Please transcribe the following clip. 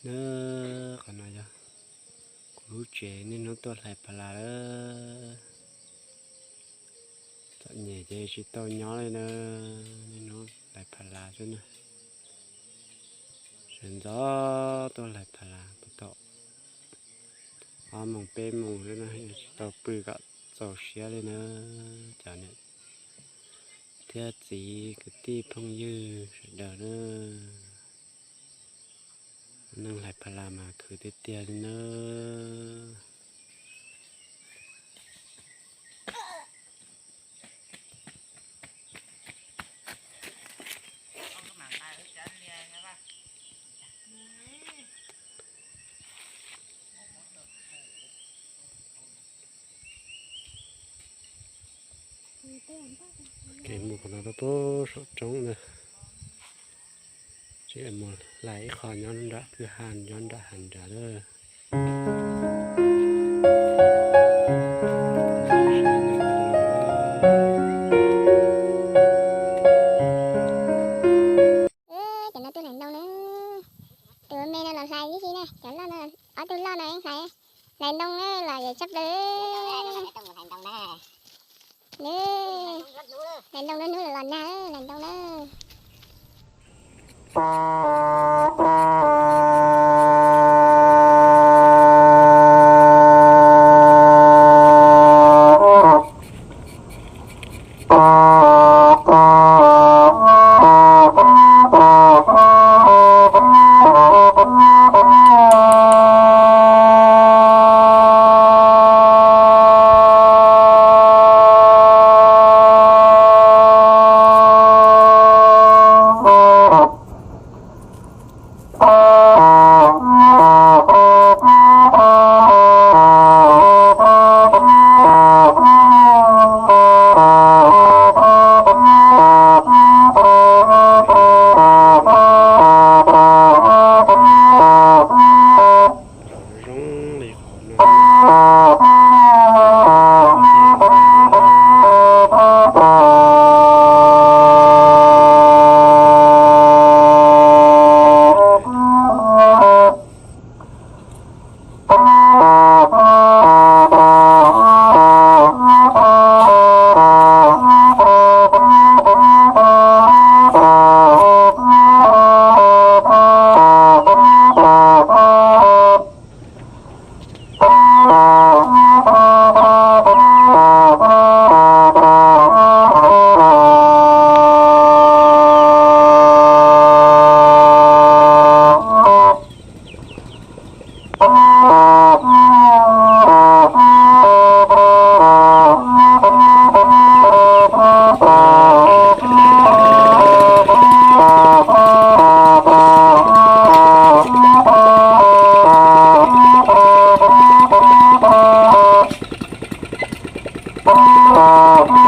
Na, qhov no yog kuv lub tsev, niaj hnub tuaj hlais pha las lawm. Txom nyem ces tsis tau nyob li na, niaj hnub hlais pha las xwb na. Sawv ntxov tuaj hlais pha las puag thaum ob moos peb moos xwb na, tsis tau pw kom txaus siab li na. Cov niam thiab txiv kwv tij phooj ywg sawv daws na, neeg hlais pha las mas khwv tiag tiag li na. Kev mus qhov no rau puag saum roob na. Tsis mus hlais ib qho nyob nram kwj ha, nyob nram hav nrad lawm. Cov no tuaj hlais ntoo na. Tus me no los hlais tib si na, cov loj no, ob tug loj no hlais, hlais ntoo na los yam tshaj plaws. Hlais ntoo hnub hnub los nag, hlais ntoo na. Zoo li qhov no.